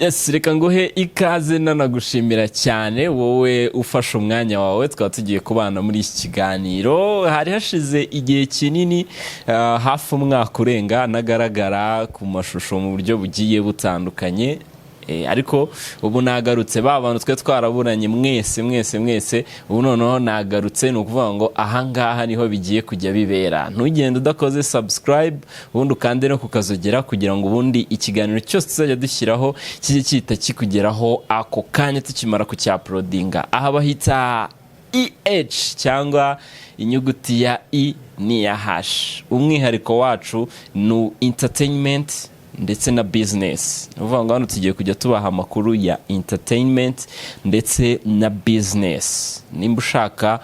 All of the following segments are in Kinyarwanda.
Yes, reka nguhe ikaze, nanagushimira cyane wowe ufashe umwanya wawe tukaba tugiye kubana muri iki kiganiro. Hari hashize igihe kinini, hafi umwaka urenga, nagaragara ku mashusho mu buryo bugiye butandukanye. Ariko ubu nagarutse. Ba bantu twe twaraburanye mwese, mwese, mwese, ubu noneho nagarutse. Ni ukuvuga ngo ahangaha niho bigiye kujya bibera. Ntugende udakoze subscribe, ubundi ukande no kukazogera kugira ngo ubundi ikiganiro cyose tuzajya dushyiraho kijye gihita kikugeraho ako kanya tukimara kucyauploadinga. Aha bahita EH cyangwa inyuguti ya E n'iya H. Umwihariko wacu ni entertainment ndetse na business. Ni ukuvuga ngo hano tugiye kujya tubaha amakuru ya entertainment ndetse na business. Nimba ushaka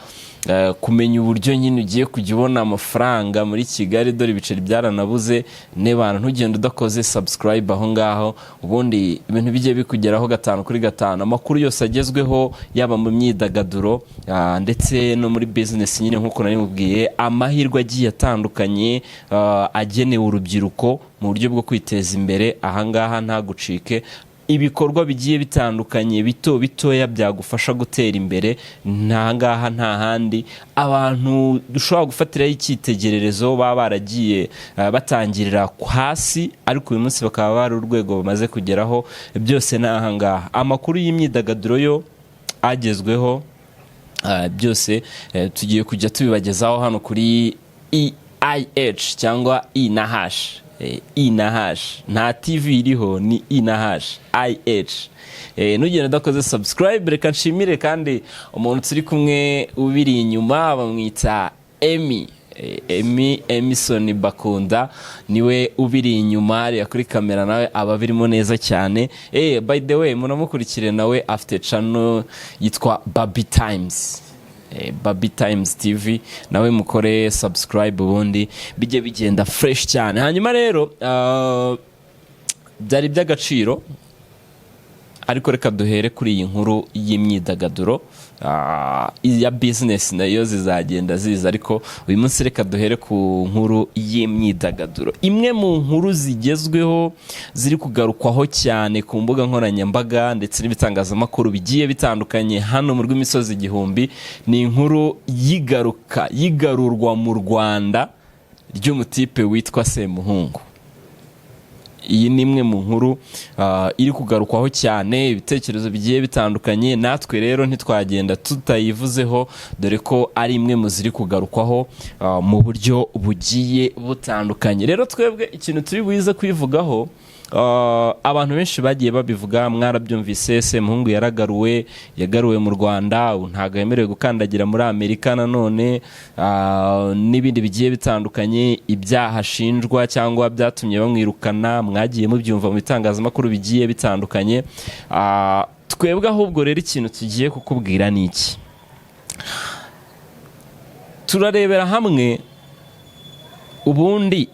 kumenya uburyo nyine ugiye kujya ubona amafaranga muri Kigali, dore ibiceri byaranabuze nebana, ntugende udakoze subscribe aho ngaho, ubundi ibintu bijye bikugeraho gatanu kuri gatanu. Amakuru yose agezweho, yaba mu myidagaduro, ndetse no muri business nyine nk'uko nari mubwiye, amahirwe agiye atandukanye agenewe urubyiruko mu buryo bwo kwiteza imbere, ahangaha ntagucike. Ibikorwa bigiye bitandukanye bito bitoya byagufasha gutera imbere, nta ngaha nta handi. Abantu dushobora gufatiraho icyitegererezo baba baragiye batangirira hasi, ariko uyu munsi bakaba bari urwego bamaze kugeraho, byose ni aha ngaha. Amakuru y'imyidagaduro yo agezweho, byose tugiye kujya tubibagezaho hano kuri EIH cyangwa E na H. E na H, nta TV iriho, ni E na H IH. Nugenda udakoze subscribe. Reka nshimire kandi umuntu turi kumwe ubiri inyuma, bamwita Emi. Emi Emison Bakunda niwe ubiri inyuma hariya kuri kamera, nawe aba abirimo neza cyane. By the way, munamukurikire, nawe afite channel yitwa Baby Times, Baby Times TV, nawe mukore subscribe ubundi bijye bigenda fresh cyane. Hanyuma rero byari iby'agaciro, ariko reka duhere kuri iyi nkuru y'imyidagaduro. Iya business nayo zizagenda ziza, ariko uyu munsi reka duhere ku nkuru y'imyidagaduro. Imwe mu nkuru zigezweho ziri kugarukwaho cyane ku mbuga nkoranyambaga ndetse n'ibitangazamakuru bigiye bitandukanye hano mu rw'imisozi igihumbi ni inkuru yigaruka yigarurwa mu Rwanda ry'umutipe witwa Semuhungu. Iyi ni imwe mu nkuru iri kugarukwaho cyane, ibitekerezo bigiye bitandukanye. Natwe rero ntitwagenda tutayivuzeho, dore ko ari imwe mu ziri kugarukwaho mu buryo bugiye butandukanye. Rero twebwe ikintu turi buze kuyivugaho, abantu benshi bagiye babivuga, mwarabyumvise. Semuhungu yaragaruwe, yagaruwe mu Rwanda, ubu ntabwo yemerewe gukandagira muri Amerika nanone, n'ibindi bigiye bitandukanye, ibyaha ashinjwa cyangwa byatumye bamwirukana, mwagiye mubyumva mu bitangazamakuru bigiye bitandukanye. Twebwe ahubwo rero ikintu tugiye kukubwira ni iki: turarebera hamwe ubundi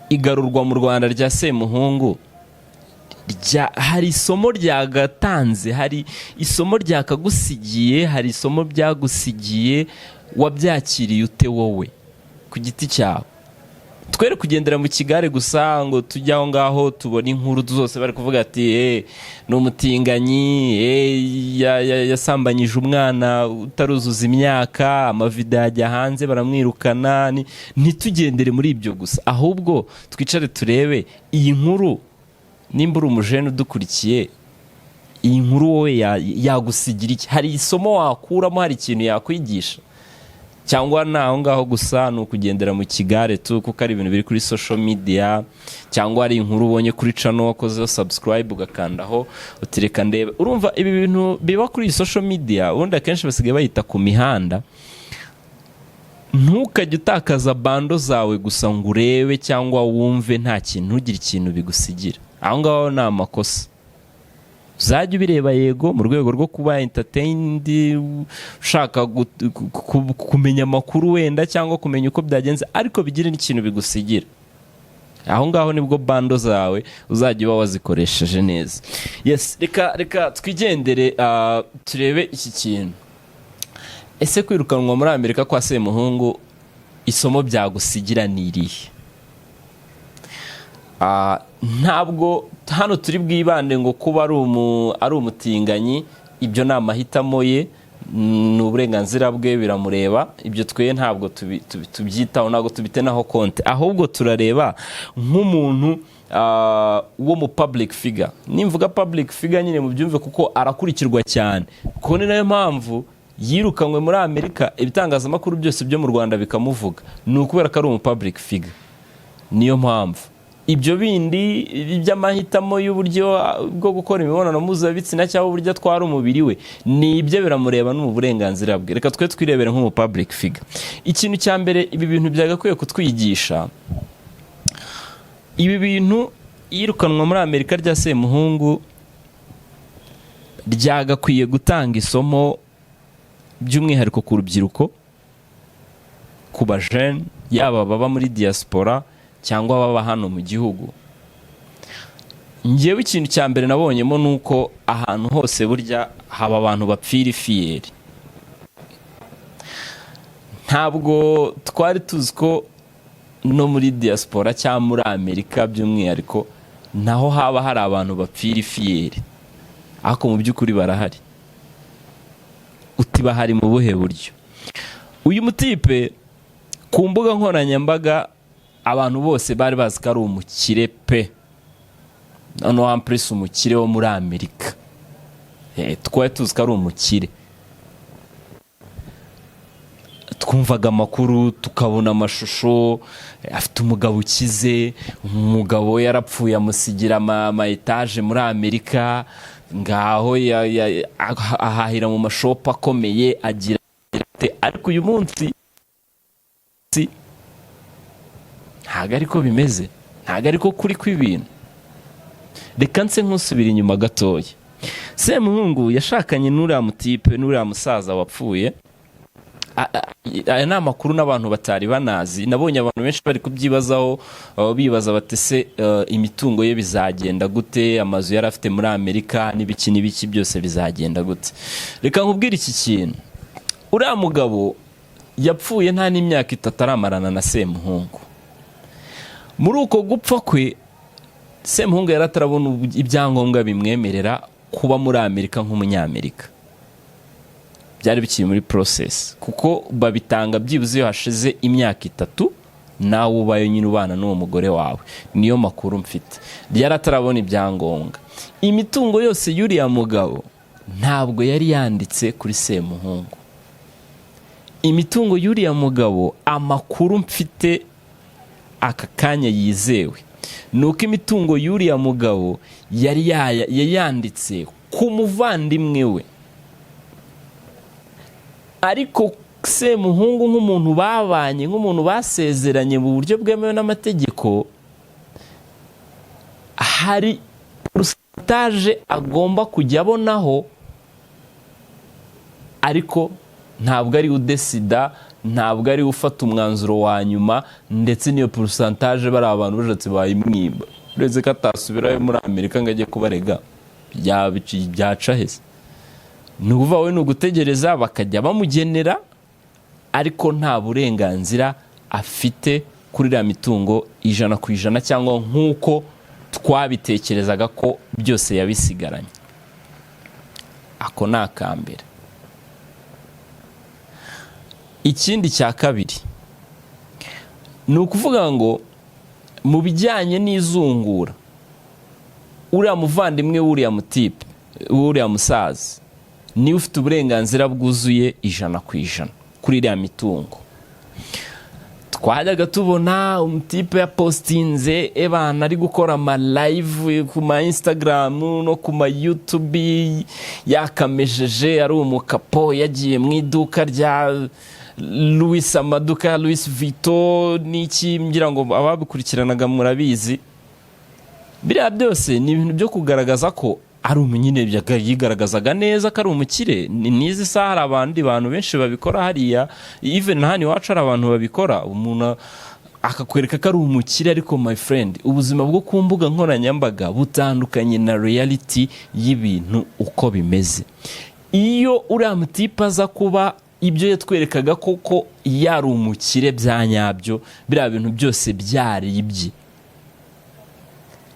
igarurwa mu Rwanda rya Semuhungu hari isomo ryagatanze, hari isomo ryakagusigiye, hari isomo byagusigiye, wabyakiriye ute wowe ku giti cyawe? Twere kugendera mu kigare gusa ngo tujye aho ngaho tubone inkuru zose bari kuvuga ati "Ni umutinganyi, yasambanyije umwana utaruzuza imyaka, amavideo ajya hanze baramwirukana." Ntitugendere muri ibyo gusa, ahubwo twicare turebe iyi nkuru. Nimba uri umujene udukurikiye, iyi nkuru wowe yagusigira iki? Hari isomo wakuramo? Hari ikintu yakwigisha, cyangwa ni aho ngaho gusa, ni ukugendera mu kigare tu kuko ari ibintu biri kuri social media, cyangwa ari inkuru ubonye kuri channel wakozeho subscribe, ugakandaho utireka ndebe? Urumva ibi bintu biba kuri iyi social media, ubundi akenshi basigaye bayita ku mihanda. Ntukajye utakaza bundle zawe gusa ngo urebe cyangwa wumve nta kintu, ntugire ikintu bigusigira. Aho ngaho ni amakosa. Uzajya ubireba yego mu rwego rwo kuba entertained, ushaka kumenya amakuru wenda cyangwa kumenya uko byagenze, ariko bigire n'ikintu bigusigira. Aho ngaho nibwo bundle zawe uzajya uba wazikoresheje neza. Yes, reka twigendere, turebe iki kintu. Ese kwirukanwa muri Amerika kwa Semuhungu, isomo byagusigira ni irihe? Ntabwo hano turi bwibande ngo kuba ari umutinganyi, ibyo ni amahitamo ye, ni uburenganzira bwe, biramureba. Ibyo twe ntabwo tubyitaho, ntabwo tubitenaho konte, ahubwo turareba nk'umuntu wo mu public figure. Nimvuga public figure nyine mubyumve, kuko arakurikirwa cyane, kuko ni nayo mpamvu yirukanywe muri Amerika, ibitangazamakuru byose byo mu Rwanda bikamuvuga, ni ukubera ko ari umu public figure. Niyo mpamvu ibyo bindi by'amahitamo y'uburyo bwo gukora imibonano mpuzabitsina cyangwa uburyo atwara umubiri we, ni ibyo biramureba, no mu burenganzira bwe. Reka twe twirebere nk'umu public figure. Ikintu cya mbere ibi bintu byagakwiye kutwigisha, ibi bintu, yirukanwa muri Amerika rya Semuhungu ryagakwiye gutanga isomo by'umwihariko ku rubyiruko, ku bajene, yaba baba muri diaspora cyangwa baba hano mu gihugu. Ngewe ikintu cya mbere nabonyemo ni uko ahantu hose burya haba abantu bapfira ifiyeri. Ntabwo twari tuzi ko no muri diaspora cyangwa muri Amerika by'umwihariko naho haba hari abantu bapfira ifiyeri, ariko mu by'ukuri barahari. Uti bahari mu buhe buryo? Uyu mutipe ku mbuga nkoranyambaga abantu bose bari bazi ko ari umukire pe, noneho ampuresi umukire wo muri Amerika. Twari tuzi ko ari umukire, twumvaga amakuru, tukabona amashusho, afite umugabo ukize, umugabo we yarapfuye amusigira ama etaje muri Amerika, ngaho ahahira mu mashopu akomeye, agira ate. Ariko uyu munsi ntabwo ariko bimeze, ntabwo ariko kuri kw'ibintu. Reka nse nkusubira inyuma gatoya. Semuhungu yashakanye n'uriya mutipe, n'uriya musaza wapfuye. Aya ni amakuru n'abantu batari banazi. Nabonye abantu benshi bari kubyibazaho, bibaza bati: "Se imitungo ye bizagenda gute? Amazu yari afite muri Amerika n'ibiki n'ibiki byose bizagenda gute?" Reka nkubwire iki kintu: uriya mugabo yapfuye nta n'imyaka 3 aramarana na Semuhungu. Muri uko gupfa kwe, Semuhungu yari atarabona ibyangombwa bimwemerera kuba muri Amerika nk'Umunyamerika. Byari bikiri muri process, kuko babitanga byibuze iyo hashize imyaka 3 nawe ubayo nyine ubana n'uwo mugore wawe. Niyo makuru mfite. Yari atarabona ibyangombwa. Imitungo yose y'uriya mugabo ntabwo yari yanditse kuri Semuhungu. Imitungo y'uriya mugabo, amakuru mfite aka kanya yizewe, ni uko imitungo y'uriya mugabo yari yayanditse ku muvandimwe we, ariko Semuhungu nk'umuntu babanye, nk'umuntu basezeranye mu buryo bwemewe n'amategeko, hari pourcentage agomba kujya abonaho, ariko ntabwo ari udesida, ntabwo ari ufata umwanzuro wa nyuma. Ndetse n'iyo pourcentage bari abantu bashatse bayimwiba, uretse ko atasubirayo muri Amerika ngo ajye kubarega, byaca hese. Ni ukuvuga we ni ugutegereza bakajya bamugenera, ariko nta burenganzira afite kuri iriya mitungo 100%, cyangwa nk'uko twabitekerezaga ko byose yabisigaranye. Ako ni akambere. Ikindi cya kabiri ni ukuvuga ngo mu bijyanye n'izungura, uriya muvandimwe w'uriya mutipe, w'uriya musaza, niwe ufite uburenganzira bwuzuye 100% kuri iriya mitungo. Twajyaga tubona umutipe yapositinze ebana ari gukora ama live ku ma Instagram no ku ma YouTube, yakamejeje, ari umukapo, yagiye mu iduka rya Louis, amaduka ya Louis Vuitton n'iki, ngira ngo ababikurikiranaga murabizi. Biriya byose ni ibintu byo kugaragaza ko ari umunyine, yigaragazaga neza ko ari umukire. Ni n'izi saha hari abandi bantu benshi babikora hariya, even hano iwacu hari abantu babikora, umuntu akakwereka ko ari umukire. Ariko my friend, ubuzima bwo ku mbuga nkoranyambaga butandukanye na reality y'ibintu uko bimeze. Iyo uriya mutipe aza kuba ibyo yatwerekaga koko yari umukire bya nyabyo, biriya bintu byose byari ibye.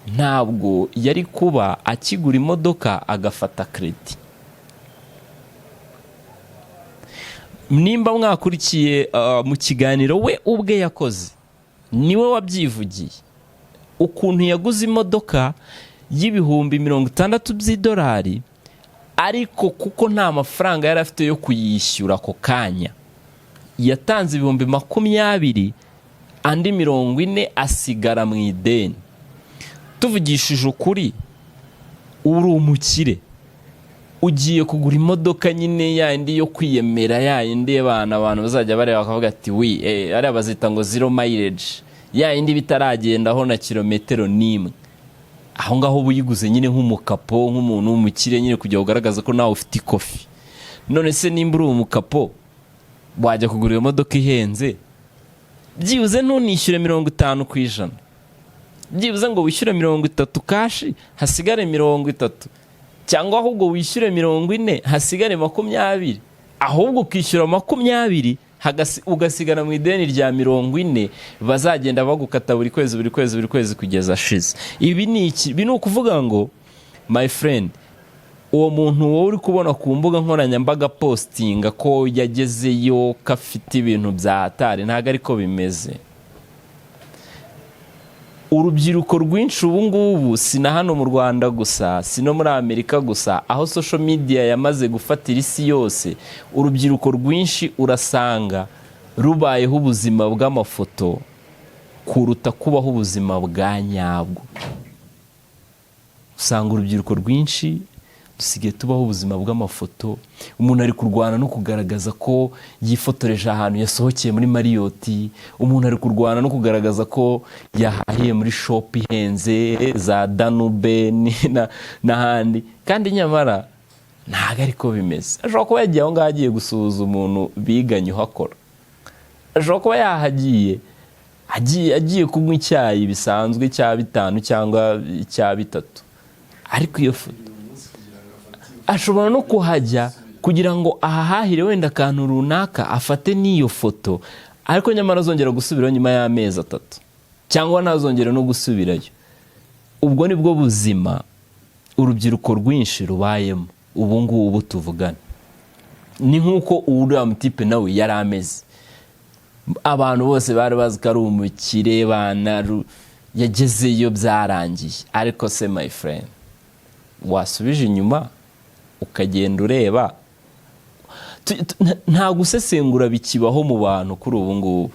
Ntabwo yari kuba akigura imodoka agafata crédit. Nimba mwakurikiye mu kiganiro we ubwe yakoze, niwe wabyivugiye ukuntu yaguze imodoka y'60,000 by'idolari, ariko kuko nta mafaranga yari afite yo kuyishyura ako kanya, yatanze 20,000, andi 40 asigara mu ideni. Tuvugishije ukuri, uri umukire, ugiye kugura imodoka nyine yandi yo kwiyemera, yayindi abantu bazajya bareba bakavuga ati wi ariya bazita ngo zero mileage, yayindi bitaragendaho na kilometero n'imwe. Aho ngaho uba uyiguze nyine nk'umukapo, nk'umuntu w'umukire nyine, kugira ngo ugaragaze ko nawe ufite ikofi. None se nimba uri umukapo, wajya kugura iyo modoka ihenze, byibuze ntunishyure 50%, byibuze ngo wishyure 30 cash, hasigare 30, cyangwa ahubwo wishyure 40, hasigare 20, ahubwo ukishyura 20, ugasigara mu ideni rya 40, bazagenda bagukata buri kwezi, buri kwezi, buri kwezi, kugeza ashize. Ibi ni iki? Ibi ni ukuvuga ngo, my friend, uwo muntu wowe uri kubona ku mbuga nkoranyambaga postinga ko yagezeyo, ko afite ibintu bya hatari, ntabwo ariko bimeze. Urubyiruko rwinshi ubu ngubu, si na hano mu Rwanda gusa, si no muri Amerika gusa, aho social media yamaze gufatira isi yose, urubyiruko rwinshi urasanga rubayeho ubuzima bw'amafoto kuruta kubaho ubuzima bwa nyabwo. Usanga urubyiruko rwinshi dusigaye tubaho ubuzima bw'amafoto. Umuntu ari kurwana no kugaragaza ko yifotoreje ahantu yasohokeye muri Marriott, umuntu ari kurwana no kugaragaza ko yahahiye muri shop ihenze za Danube n'ahandi, kandi nyamara ntabwo ariko bimeze. Ashobora kuba yagiye aho ngaho agiye gusuhuza umuntu biganye uhakora, ashobora kuba yahagiye agiye kunywa icyayi bisanzwe cya 5 cyangwa icya 3, ariko iyo foto ashobora no kuhajya kugira ngo ahahahire wenda akantu runaka, afate n'iyo foto, ariko nyamara azongera gusubirayo nyuma y'amezi 3 cyangwa ntazongere no gusubirayo. Ubwo ni bwo buzima urubyiruko rwinshi rubayemo ubu ngubu tuvugana. Ni nk'uko uriya mutipe nawe yari ameze. Abantu bose bari bazi ko ari umukire, bana yagezeyo byarangiye. Ariko se, my friend, wasubije inyuma ukagenda ureba, nta gusesengura bikibaho mu bantu kuri ubu ngubu.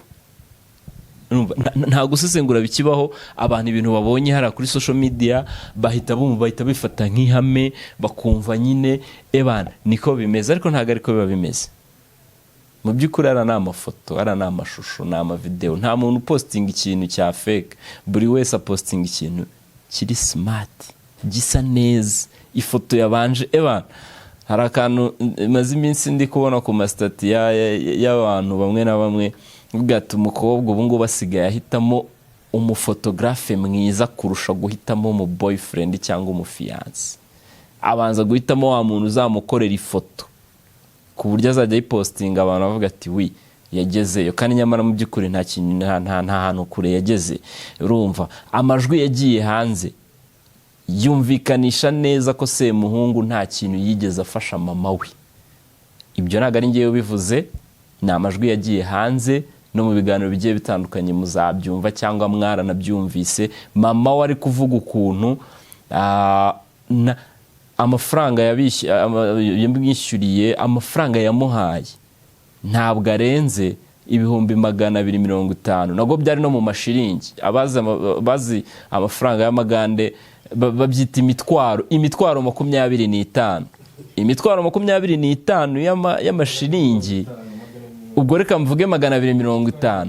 Urumva, nta gusesengura bikibaho. Abantu ibintu babonye hariya kuri social media bahita bumva, bahita bifata nk'ihame, bakumva nyine ebana niko bimeze, ariko ntabwo ariko biba bimeze. Mu by'ukuri ariya ni amafoto, ariya ni amashusho, ni amavidewo. Nta muntu upostinga ikintu cya fake. Buri wese apostinga ikintu kiri smart, gisa neza, ifoto yabanje. Ebana, hari akantu maze iminsi ndi kubona ku ma status y'abantu bamwe na bamwe, uvuga ati umukobwa ubu ngubu asigaye ahitamo umufotogarafe mwiza kurusha guhitamo umu boyfriend cyangwa umu fiancé. Abanza guhitamo wa muntu uzamukorera ifoto ku buryo azajya ayipostinga, abantu bavuga ati wi, yagezeyo, kandi nyamara mu by'ukuri nta kintu, nta hantu kure yageze. Urumva, amajwi yagiye hanze yumvikanisha neza ko Semuhungu nta kintu yigeze afasha mama we. Ibyo ntabwo ari ngewe ubivuze, ni amajwi yagiye hanze no mu biganiro bigiye bitandukanye, muzabyumva cyangwa mwaranabyumvise. Mama we ari kuvuga ukuntu amafaranga yamwishyuriye, amafaranga yamuhaye ntabwo arenze 250,000, nabwo byari no mu mashiringi. Abazi amafaranga y'amagande babyita imitwaro, imitwaro 25, imitwaro 25 y'amashiringi. Ubwo reka mvuge 250,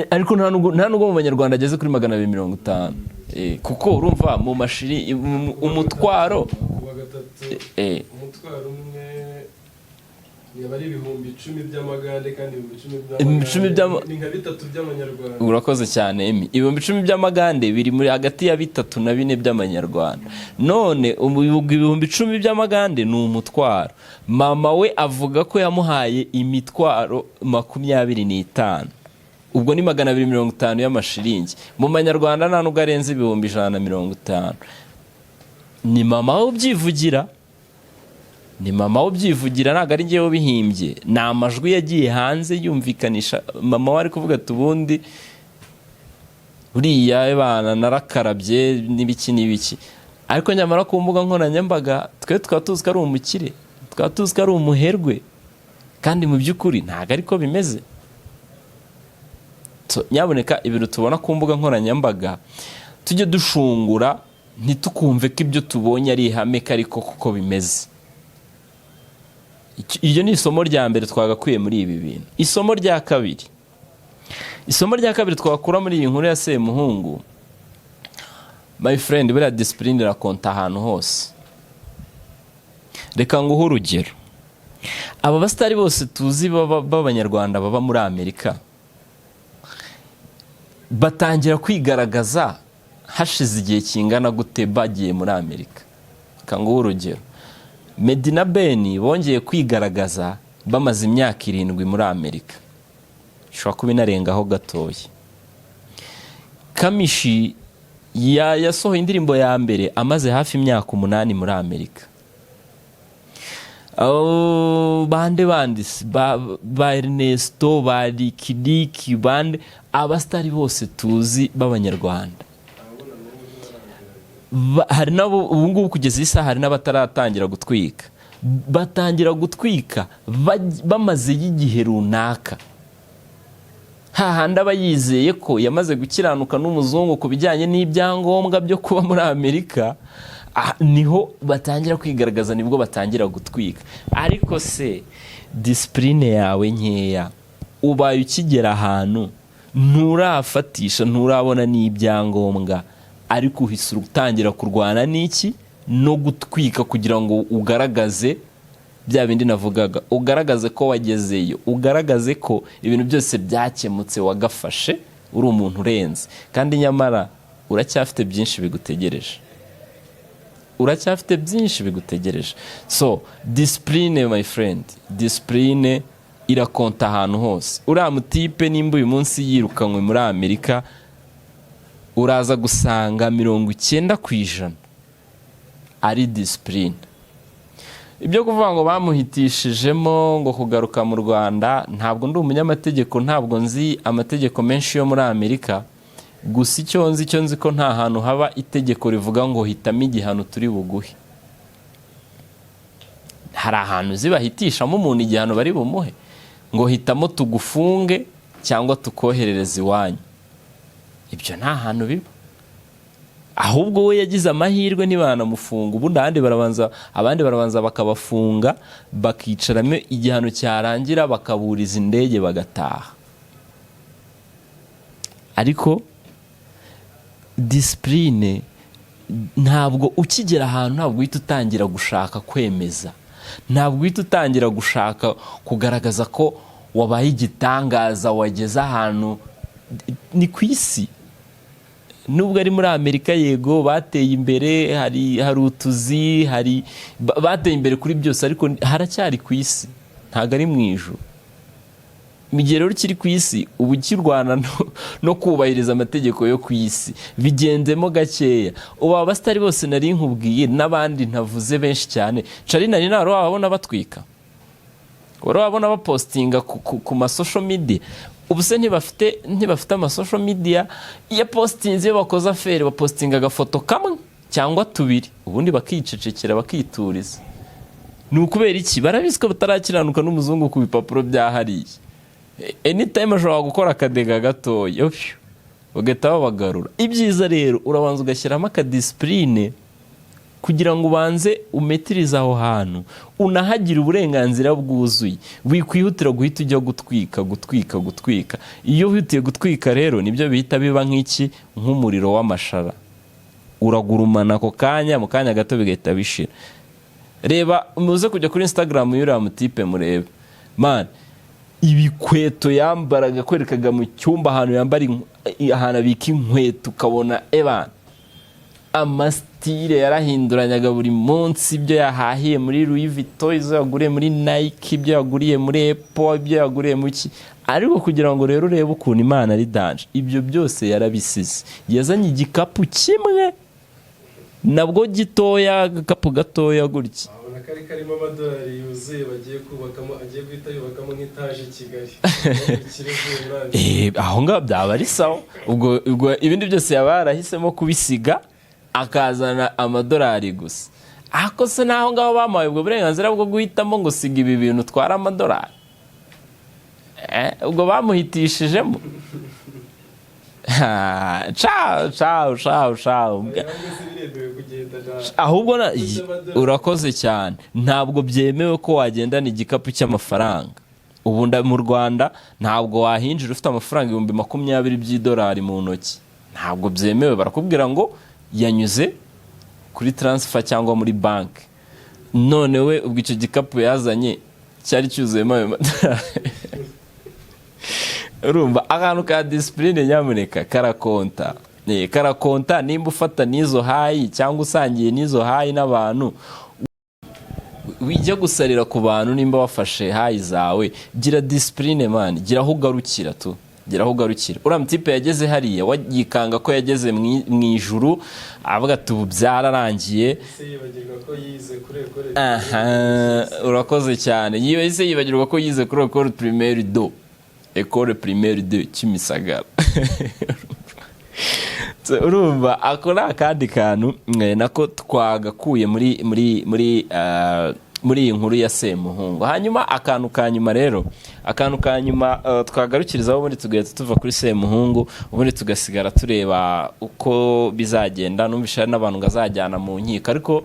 ariko nta nubwo mu banyarwanda ageze kuri 250, kuko urumva mu mashiri umutwaro Kuwa gatatu, umutwaro umwe yaba ari 10,000 by'amagande, kandi 10,000 10,000 by'amagande ni nka 3 by'amanyarwanda. Urakoze cyane, Emi. 10,000 by'amagande biri muri hagati ya 3 na 4 by'amanyarwanda. None 10,000 by'amagande ni umutwaro. Mama we avuga ko yamuhaye imitwaro 25. Ubwo ni 250 y'amashiringi. Mu manyarwanda nta nubwo arenze 150,000. Ni mama we ubyivugira, ni mama we ubyivugira, ntabwo ari njyewe ubihimbye. Ni amajwi yagiye hanze yumvikanisha mama we ari kuvuga ati: "Ubundi uriya bana narakarabye n'ibiki n'ibiki." Ariko nyamara ku mbuga nkoranyambaga twe tukaba tuzi ko ari umukire, tukaba tuzi ko ari umuherwe, kandi mu by'ukuri ntabwo ariko bimeze. So, nyaboneka, ibintu tubona ku mbuga nkoranyambaga tujye dushungura, ntitukumve ko ibyo tubonye ari ihame ko ariko kuko bimeze. Iryo ni isomo rya mbere twagakwiye muri ibi bintu. Isomo rya kabiri twakura muri iyi nkuru ya Semuhungu, my friend, buriya discipline irakonta ahantu hose. Reka nguhe urugero. Aba basitari bose tuzi b'Abanyarwanda baba muri Amerika batangira kwigaragaza hashize igihe kingana gute bagiye muri Amerika? Reka nguhe urugero. Meddy na Ben bongeye kwigaragaza bamaze imyaka 7 muri Amerika, ishobora kuba inarengaho gatoya. Kamichi yasohoye indirimbo ya mbere amaze hafi imyaka 8 muri Amerika. Oh, bande bandi ba Ernesto, ba Lick, bande, abasitari bose tuzi b'Abanyarwanda, hari nabo ubu ngubu kugeza iyi saha hari n'abataratangira gutwika. Batangira gutwika bamazeyo igihe runaka, hahandi aba yizeye ko yamaze gukiranuka n'umuzungu ku bijyanye n'ibyangombwa byo kuba muri Amerika. Niho batangira kwigaragaza, nibwo batangira gutwika. Ariko se discipline yawe nkeya, ubaye ukigera ahantu, nturafatisha, nturabona n'ibyangombwa, ariko uhise utangira kurwana n'iki? No gutwika, kugira ngo ugaragaze bya bindi navugaga, ugaragaze ko wagezeyo, ugaragaze ko ibintu byose byakemutse, wagafashe, uri umuntu urenze. Kandi nyamara uracyafite byinshi bigutegereje, uracyafite byinshi bigutegereje. So discipline, my friend, discipline irakonta ahantu hose. Uriya mutipe nimba uyu munsi yirukanywe muri Amerika, uraza gusanga 90% ari discipline. Ibyo kuvuga ngo bamuhitishijemo ngo kugaruka mu Rwanda, ntabwo ndi umunyamategeko, ntabwo nzi amategeko menshi yo muri Amerika. Gusa icyo nzi ko nta hantu haba itegeko rivuga ngo hitamo igihano turi buguhe. Hari ahantu uzi bahitishamo umuntu igihano bari bumuhe, ngo hitamo tugufunge cyangwa tukoherereza iwanyu? Ibyo nta hantu biba. Ahubwo we yagize amahirwe ntibanamufunga. Ubundi abandi barabanza bakabafunga, bakicaramo igihano, cyarangira bakaburiza indege bagataha. Ariko discipline, ntabwo ukigera ahantu ntabwo uhita utangira gushaka kwemeza, ntabwo uhita utangira gushaka kugaragaza ko wabaye igitangaza, wageze ahantu. Ni ku isi, nubwo ari muri Amerika, yego bateye imbere, hari utuzi, hari bateye imbere kuri byose, ariko haracyari ku isi, ntabwo ari mu ijuru. Mu gihe rero ukiri ku isi, uba ukirwana no kubahiriza amategeko yo ku isi. Bigendemo gakeya. Ubu aba basitari bose nari nkubwiye n'abandi ntavuze benshi cyane, cari nari nari wababona batwika? Wari wabona bapostinga ku ma social media? Ubu se ntibafite ama social media? Iyo postinze, iyo bakoze affaire, bapostinga agafoto kamwe cyangwa tubiri, ubundi bakicecekera, bakituriza. Ni ukubera iki? Barabizi ko batarakiranuka n'umuzungu ku bipapuro bya hariya. Anytime ashobora gukora akadega gatoya, phew, bagahita babagarura. Ibyiza rero urabanza ugashyiramo akadiscipline kugira ngo ubanze umetirize aho hantu, unahagire uburenganzira bwuzuye. Wikwihutira guhita ujya gutwika, gutwika, gutwika. Iyo wihutiye gutwika rero, nibyo bihita biba nk'iki? Nk'umuriro w'amashara, uragurumana ako kanya, mu kanya gato bigahita bishira. Reba, muze kujya kuri Instagram y'uriya mutipe murebe, man, ibikweto yambaraga, kwerekaga mu cyumba ahantu yambara ahantu abika inkweto, ukabona ebana amastyle yarahinduranyaga buri munsi, ibyo yahahiye muri Louis Vuitton, izo yaguriye muri Nike, ibyo yaguriye muri Apple, ibyo yaguriye mu ki. Ariko kugira ngo rero urebe ukuntu Imana ari danger, ibyo byose yarabisize, yazanye igikapu kimwe, nabwo gitoya, agakapu gatoya gutya. Wabona kari karimo amadolari yuzuye, bagiye kubakamo, agiye guhita yubakamo nk'itaje i Kigali. Ikiri ivuye muri Amerika. Aho ngaho byaba ari sawa. Ubwo ibindi byose yaba yarahisemo kubisiga, akazana amadolari gusa. Ariko se n'aho ngaho bamuhaye ubwo burenganzira bwo guhitamo ngo siga ibi bintu, utware amadolari? Ubwo bamuhitishijemo. Ha, ciao ciao ciao ciao. Cyangwa se biremewe kugenda na Ahubwo urakoze cyane. Ntabwo byemewe ko wagendana igikapu cy'amafaranga. Ubu mu Rwanda ntabwo wahinjira ufite amafaranga 20,000 by'idolari mu ntoki, ntabwo byemewe. Barakubwira ngo yanyuze kuri transfer cyangwa muri banki. None we ubwo icyo gikapu yazanye cyari cyuzuyemo ayo madolari? Urumva akantu ka discipline nyamuneka karakonta. Karakonta nimba ufata n'izo high cyangwa usangiye n'izo high n'abantu. Wijya gusarira ku bantu. Nimba wafashe high zawe, gira discipline man, gira aho ugarukira tu, gira aho ugarukira. Uriya mutipe yageze hariya wagikanga ko yageze mu ijuru, avuga ati ubu byararangiye. Ese yibagirwa ko yize kuri école? Aha, urakoze cyane. Yibase yibagirwa ko yize kuri école primaire do, école primaire de Kimisagara. So, urumva ako ni akandi kantu nako twagakuye muri iyi nkuru ya Semuhungu. Hanyuma akantu ka nyuma rero, akantu ka nyuma twagarukirizaho, ubundi tugahita tuva kuri Semuhungu, ubundi tugasigara tureba uko bizagenda. Numvishe hari n'abantu ngo azajyana mu nkiko, ariko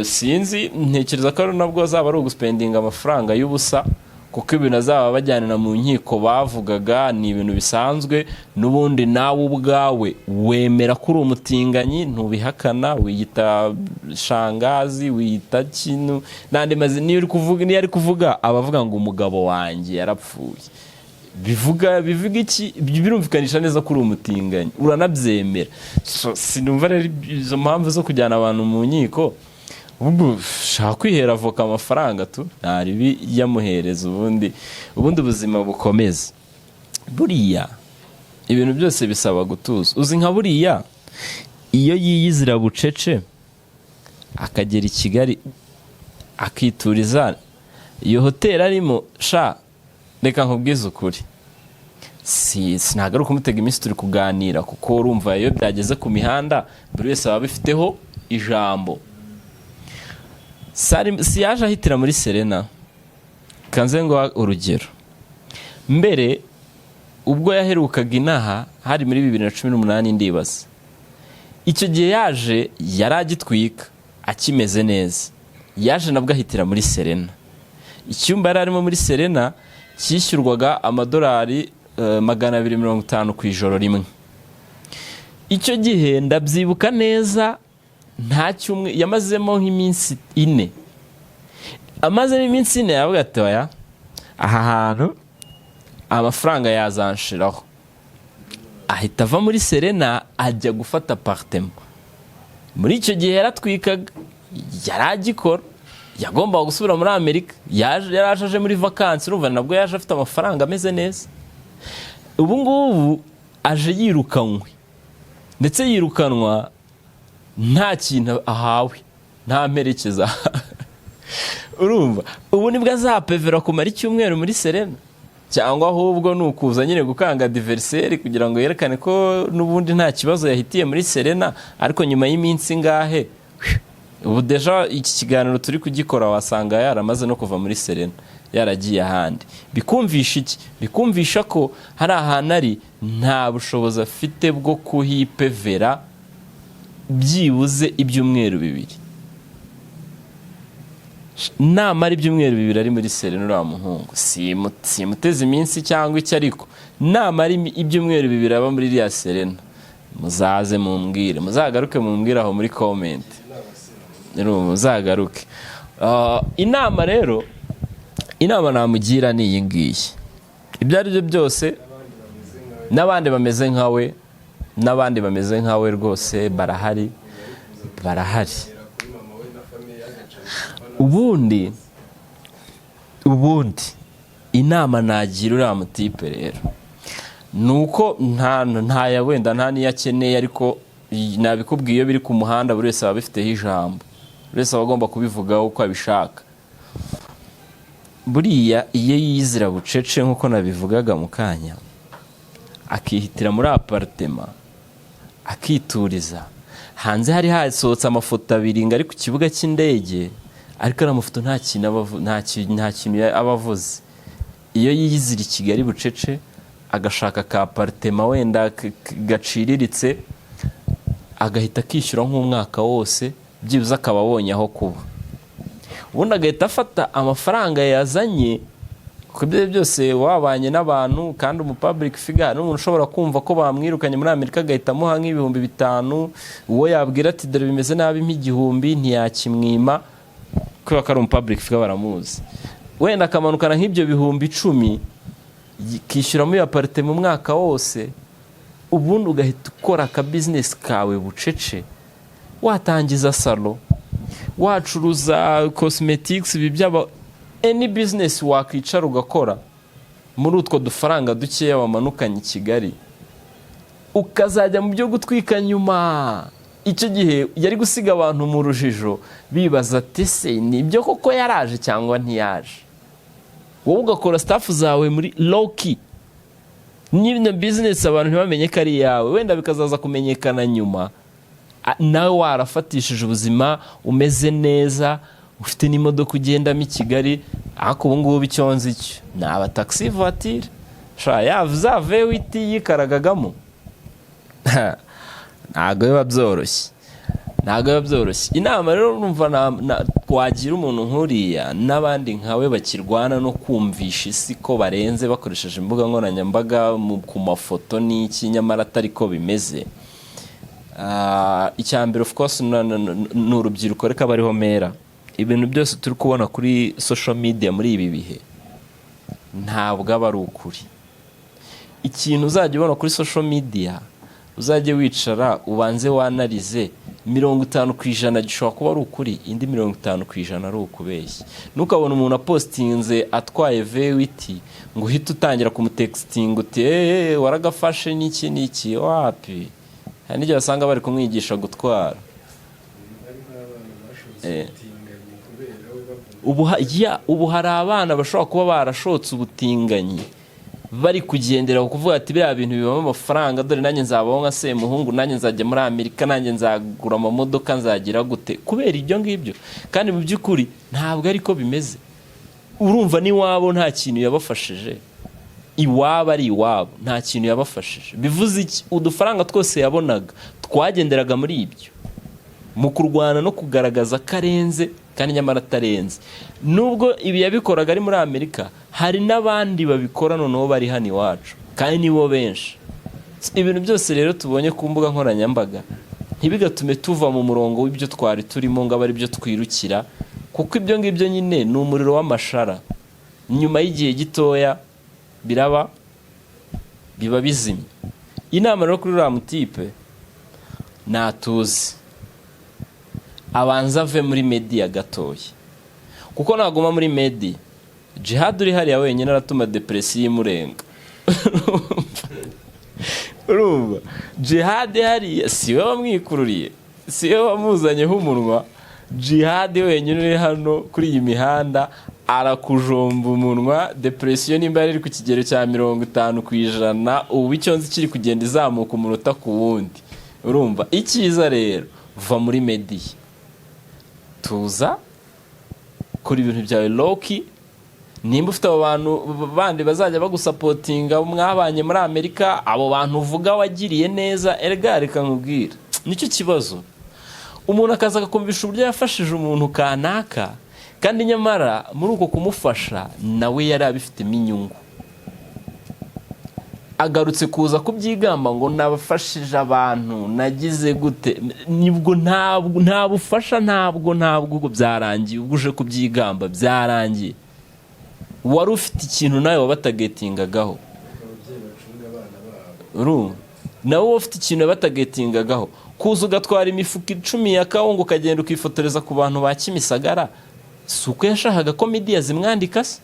sinzi, ntekereza ko ari nabwo azaba ari uguspendinga amafaranga y'ubusa, kuko ibintu azaba bajyanira mu nkiko bavugaga ni ibintu bisanzwe n'ubundi. Nawe ubwawe wemera ko uri umutinganyi, ntubihakana, wiyita shangazi, wiyita kintu n'andi mazina. Niyo uri kuvuga, niyo ari kuvuga, aba avuga ngo umugabo wanjye yarapfuye. Bivuga iki? Birumvikanisha neza ko uri umutinganyi, uranabyemera. So, sinumva rero izo mpamvu zo kujyana abantu mu nkiko. Ubwo shaka kwihera avoka amafaranga tu, nta ribi yamuhereza, ubundi ubuzima bukomeza. Buriya ibintu byose bisaba gutuza. Uzi nka buriya iyo yiyizira bucece, akagera i Kigali, akituriza iyo hoteli arimo, sha reka nkubwize ukuri, si ntabwo ari ukumutega iminsi turi kuganira, kuko urumva iyo byageze ku mihanda buri wese aba abifiteho ijambo. Si yaje ahitira muri Serena? Kanze ngo urugero, mbere ubwo yaherukaga inaha hari muri 2018, ndibaza. Icyo gihe yaje yari agitwika, akimeze neza. Yaje nabwo ahitira muri Serena. Icyumba yari arimo muri Serena cyishyurwaga amadolari 250 ku ijoro rimwe. Icyo gihe ndabyibuka neza, nta cyumwe yamazemo, nk'iminsi 4. Amazemo iminsi 4, yavuga ati oya, aha hantu amafaranga yazanshiraho. Ahita ava muri Serena, ajya gufata appartement. Muri icyo gihe yaratwikaga, yari agikora, yagombaga gusubira muri Amerika, yaraje aje muri vakansi. Urumva nabwo yaje afite amafaranga, ameze neza. Ubu ngubu aje yirukanywe, ndetse yirukanwa nta kintu ahawe, nta mperekeza. Urumva ubu nibwo azapevera kumara icyumweru muri Serena? Cyangwa ahubwo ni ukuza nyine gukanga adversaire kugira ngo yerekane ko n'ubundi nta kibazo yahitiye muri Serena? Ariko nyuma y'iminsi ingahe, ubu déjà iki kiganiro turi kugikora, wasanga yaramaze no kuva muri Serena, yaragiye ahandi. Bikumvisha iki? Bikumvisha ko hari ahantu ari nta bushobozi afite bwo kuhipevera byibuze ibyumweru 2. Namara ibyumweru 2 ari muri Serena, uriya muhungu simuteze iminsi cyangwa icyo, ariko namara ibyumweru 2 aba muri iriya Serena, muzaze mumbwire, muzagaruke mumbwire aho muri comment, muzagaruke. Inama rero, inama namugira ni iyi ngiyi: ibyo ari byo byose, n'abandi bameze nkawe, n'abandi bameze nkawe rwose barahari, barahari. Ubundi Inama nagira uriya mutipe rero ni uko nta ntaya wenda nta n'iyo akeneye, ariko nabikubwiye, iyo biri ku muhanda buri wese aba abifiteho ijambo, buri wese aba agomba kubivugaho uko abishaka. Buriya iyo yizira bucece nk'uko nabivugaga mu kanya, akihitira muri appartement, akituriza. Hanze hari hasohotse amafoto abiri ngo ari ku kibuga cy'indege, ariko ariya mafoto nta kintu aba nta kintu aba avuze. Iyo yiyizira i Kigali bucece, agashaka ka appartement wenda gaciriritse, agahita akishyura nk'umwaka wose, byibuze akaba abonye aho kuba, ubundi agahita afata amafaranga yazanye, kuko ibyo byose wabanye n'abantu kandi umu public figure n'umuntu ushobora kumva ko bamwirukanye muri Amerika, agahita amuha nk'ibihumbi 5. Uwo yabwira ati: "Dore bimeze nabi, nk'igihumbi," ntiyakimwima kubera ko ari umu public figure, baramuzi. Wenda akamanukana nk'ibyo 10,000, kishyuramo iyo appartement mu mwaka wose, ubundi ugahita ukora aka business kawe bucece. Watangiza salon, wacuruza cosmetics, ibi byaba any business wakwicara ugakora muri utwo dufaranga dukeya wamanukanye i Kigali, ukazajya mu byo gutwika nyuma. Icyo gihe yari gusiga abantu mu rujijo, bibaza ati: "Ese nibyo koko yaraje cyangwa ntiyaje?" Wowe ugakora stuff zawe muri low-key nyine, business abantu ntibamenye ko ari iyawe, wenda bikazaza kumenyekana nyuma, nawe warafatishije ubuzima, umeze neza, ufite n'imodoka ugendamo i Kigali. Ariko ubu ngubu icyo nzi cyo ni aba taxi voiture sha ya za V8 yikaragagamo, ntabwo biba byoroshye, ntabwo biba byoroshye. Inama rero numva wagira umuntu nk'uriya n'abandi nkawe bakirwana no kumvisha isi ko barenze bakoresheje imbuga nkoranyambaga ku mafoto n'iki, nyamara atari ko bimeze. Icya mbere, of course, ni urubyiruko. Reka bariho mera ibintu byose turi kubona kuri social media muri ibi bihe ntabwo aba ari ukuri. Ikintu uzajya ubona kuri social media, uzajye wicara ubanze wanalyze, 50% gishobora kuba ari ukuri, indi 50% ari ukubeshya. Ntukabone umuntu apostinze atwaye V8 ngo uhite utangira kumutextinga uti: "Eee, waragafashe," n'iki n'iki. Wapi, hari n'igihe basanga bari kumwigisha gutwara. Hari n'abana bashotse ubutinganyi kubera we bavuga. Ubu hari abana bashobora kuba barashotse ubutinganyi bari kugendera ku kuvuga ati: "Biriya bintu bibamo amafaranga, dore nanjye nzabaho nka Semuhungu, nanjye nzajya muri Amerika, nanjye nzagura amamodoka, nzagira gute," kubera ibyo ngibyo. Kandi mu by'ukuri ntabwo ariko bimeze. Urumva n'iwabo nta kintu yabafashije, iwabo ari iwabo nta kintu yabafashije. Bivuze iki? Udufaranga twose yabonaga twagenderaga muri ibyo, mu kurwana no kugaragaza ko arenze kandi nyamara atarenze. Nubwo ibi yabikoraga ari muri Amerika, hari n'abandi babikora noneho bari hano iwacu, kandi nibo benshi. Ibintu byose rero tubonye ku mbuga nkoranyambaga ntibigatume tuva mu murongo w'ibyo twari turimo ngo abe ari byo twirukira, kuko ibyo ngibyo nyine ni umuriro w'amashara, nyuma y'igihe gitoya biraba biba bizimye. Inama rero kuri uriya mutipe, natuze abanza ave muri media gatoya, kuko naguma muri media, Jihad uri hariya wenyine aratuma depression imurenga. Urumva Jihad hariya si we wamwikururiye, si we wamuzanyeho umunwa. Jihad wenyine uri hano kuri iyi mihanda arakujomba umunwa. Depression nimba yari iri ku kigero cya 50%, ubu icyo nzi kiri kugenda izamuka umunota ku wundi. Urumva icyiza rero, va muri media, tuza, kora ibintu byawe low-key. Nimba ufite abo bantu bandi bazajya bagusupportinga mwabanye muri Amerika, abo bantu uvuga wagiriye neza, erega reka nkubwire, nicyo kibazo. Umuntu akaza akakumvisha uburyo yafashije umuntu kanaka, kandi nyamara muri uko kumufasha nawe yari abifitemo inyungu. Agarutse kuza kubyigamba ngo nabafashije abantu, nagize gute, nibwo ntabwo nta bufasha, ntabwo ubwo byarangiye. Ubwo uje kubyigamba byarangiye, wari ufite ikintu nawe wabatargetingagaho. Ababyeyi bacunga abana babo. Urumva nawe wowe ufite ikintu yabatargetingagaho, kuza ugatwara imifuka 10 ya kawunga, ukagenda ukifotoreza ku bantu ba Kimisagara, si uko yashakaga ko media zimwandika se?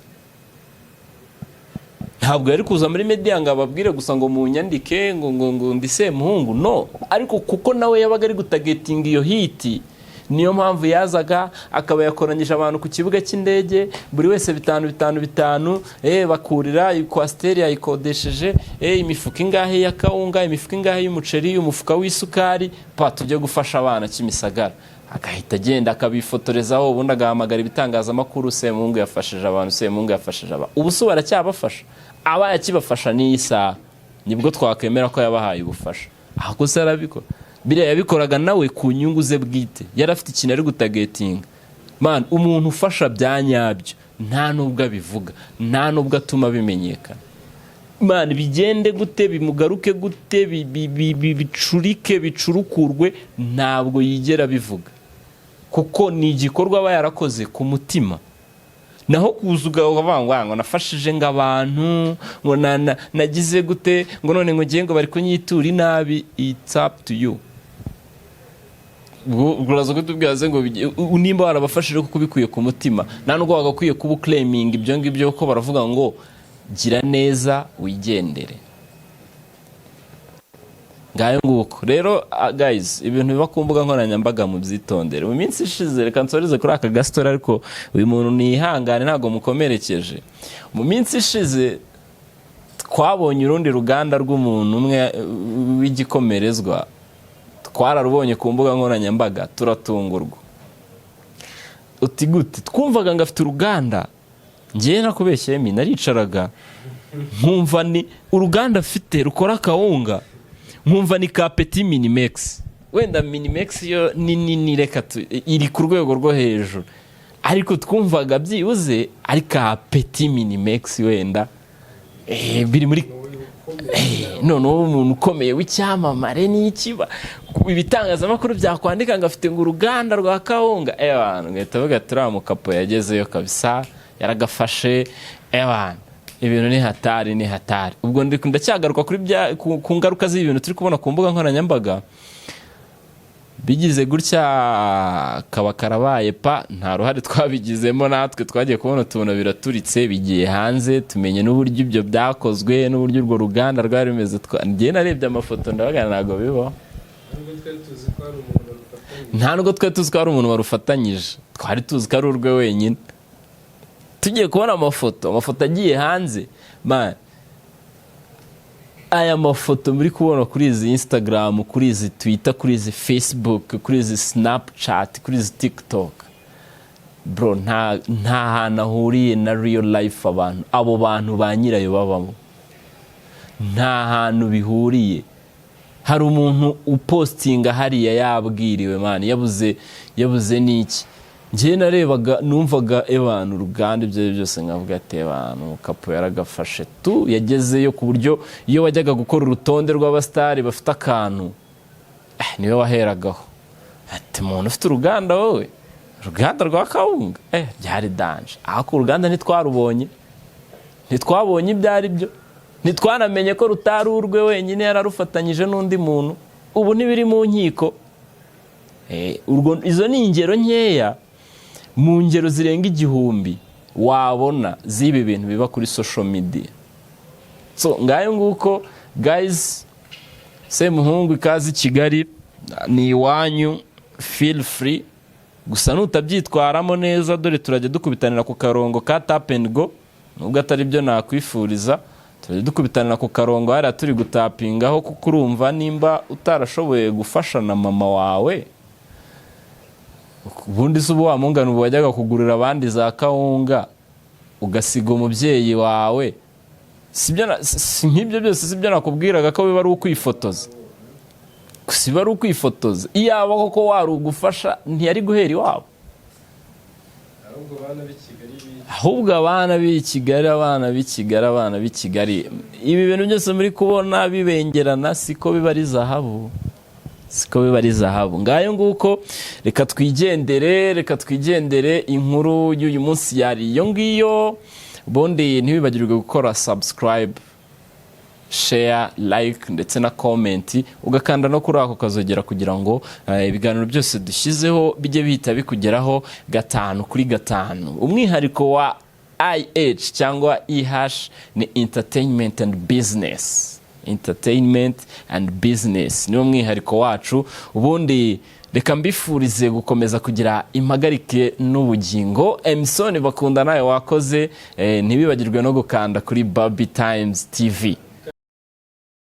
Ntabwo yari kuza muri media ngo ababwire gusa ngo munyandike ngo ndi Semuhungu. No, ariko kuko nawe yabaga ari gutargetinga iyo hit, niyo mpamvu yazaga akaba yakoranyije abantu ku kibuga cy'indege, buri wese bitanu bitanu bitanu, bakurira coaster yayikodesheje, imifuka ingahe ya kawunga, imifuka ingahe y'umuceri, umufuka w'isukari, pa tujye gufasha abana Kimisagara. Agahita agenda akabifotorezaho, ubundi agahamagara ibitangazamakuru: "Semuhungu yafashije abantu, Semuhungu yafashije abantu." Ubu se baracyabafasha? Abaye akibafasha n'iyi saha, nibwo twakwemera ko yabahaye ubufasha. Ahubwo se arabikora? Biriya yabikoraga nawe ku nyungu ze bwite, yari afite ikintu ari gutargetinga. Man, umuntu ufasha bya nyabyo nta nubwo abivuga, nta nubwo atuma bimenyekana. Man, bigende gute, bimugaruke gute, bicurike, bicurukurwe, ntabwo yigera abivuga, kuko ni igikorwa aba yarakoze ku mutima. Naho kuza ukavuga ngo nafashije ngo abantu, ngo nagize gute, ngo none ngo ngiye ngo bari kunyitura inabi, it's up to you. Ubwo uraza kutubwira se ngo nimba warabafashije kuko ubikuye ku mutima, nta nubwo wagakwiye kuba uclaiminga ibyo ngibyo, kuko baravuga ngo gira neza wigendere. Ngayo nguko rero. Guys, ibintu biba ku mbuga nkoranyambaga mubyitondere. Mu minsi ishize, reka nsoreze kuri aka gasitori, ariko uyu muntu nihangane, ntabwo mukomerekeje. Mu minsi ishize twabonye urundi ruganda rw'umuntu umwe w'igikomerezwa, twararubonye ku mbuga nkoranyambaga, turatungurwa. Uti gute? Twumvaga ngo afite uruganda. Ngewe nakubeshyeye, mi naricaraga nkumva ni uruganda afite rukora akawunga, nkumva ni ka Petit Minimex. Wenda Minimex yo ni nini, reka iri ku rwego rwo hejuru, ariko twumvaga byibuze ari ka Petit Minimex wenda, biri muri noneho umuntu ukomeye w'icyamamare n'ikiba ibitangazamakuru byakwandika ngo afite ngo uruganda rwa kawunga, abantu ngahita bavuga ati uriya mukapo yagezeyo kabisa, yaragafashe, abantu ibintu ni hatari, ni hatari. Ubwo ndacyagaruka kuri bya ku ngaruka z'ibi bintu turi kubona ku mbuga nkoranyambaga. Bigize gutya kaba karabaye pa, nta ruhare twabigizemo natwe. Twagiye kubona tubona biraturitse, bigiye hanze, tumenye n'uburyo ibyo byakozwe n'uburyo urwo ruganda rwari rumeze. Njye narebye amafoto ndavuga ntabwo bibaho. Nubwo twari tuzi ko hari umuntu barufatanyije. Nta nubwo twari tuzi ko hari umuntu warufatanyije, twari tuzi ko ari urwe wenyine. Tugiye kubona amafoto, amafoto agiye hanze. Man, aya mafoto muri kubona kuri izi Instagram, kuri izi Twitter, kuri izi Facebook, kuri izi Snapchat, kuri izi TikTok, bro, nta hantu ahuriye na real life abantu abo bantu ba nyirayo babamo, nta hantu bihuriye. Hari umuntu upostinga hariya yabwiriwe, man, yabuze, yabuze n'iki. Njyewe narebaga numvaga ebana uruganda, ibyo ari byo byose nkavuga ati abantu kapo yaragafashe tu, yagezeyo, ku buryo iyo wajyaga gukora urutonde rw'abasitari bafite akantu, niwe waheragaho, ati umuntu ufite uruganda, wowe uruganda rwa kawunga, byari danger. Ariko uruganda ntitwarubonye, ntitwabonye ibyo ari byo, ntitwanamenye ko rutari urwe wenyine, yararufatanyije n'undi muntu. Ubu ntibiri mu nkiko. Izo ni ingero nkeya mu ngero zirenga 1000 wabona z'ibi bintu biba kuri social media. So ngayo nguko guys. Semuhungu, ikaze i Kigali, ni iwanyu, feel free. Gusa nutabyitwaramo neza, dore turajya dukubitanira ku karongo ka tap and go, nubwo atari byo nakwifuriza. Turajya dukubitanira ku karongo hariya turi gutapingaho, kuko urumva nimba utarashoboye gufasha na mama wawe, ubundi se ubu wa mungano, ubu wajyaga kugurira abandi za kawunga ugasiga umubyeyi wawe, sibyo si nk'ibyo byose? Sibyo nakubwiraga ko biba ari ukwifotoza gusa? Iba ari ukwifotoza. Iyaba koko wari ugufasha, ntiyari guhera iwabo. Ahubwo abana b'i Kigali Ahubwo abana b'i Kigali, abana b'i Kigali, abana b'i Kigali, ibi bintu byose muri kubona bibengerana siko biba ari zahabu, siko biba ari zahabu. Ngayo nguko, reka twigendere, reka twigendere. Inkuru y'uyu munsi yari iyo ngiyo. Ubundi ntiwibagirwe gukora subscribe, share, like ndetse na comment, ugakanda no kuri ako kazogera kugira ngo ibiganiro byose dushyizeho bijye bihita bikugeraho gatanu kuri gatanu. Umwihariko wa IH cyangwa EH ni entertainment and business. Entertainment and business niwo mwihariko wacu. Ubundi reka mbifurize gukomeza kugira impagarike n'ubugingo. Emisoni bakunda nawe wakoze, ntibibagirwe no gukanda kuri Babi Times TV.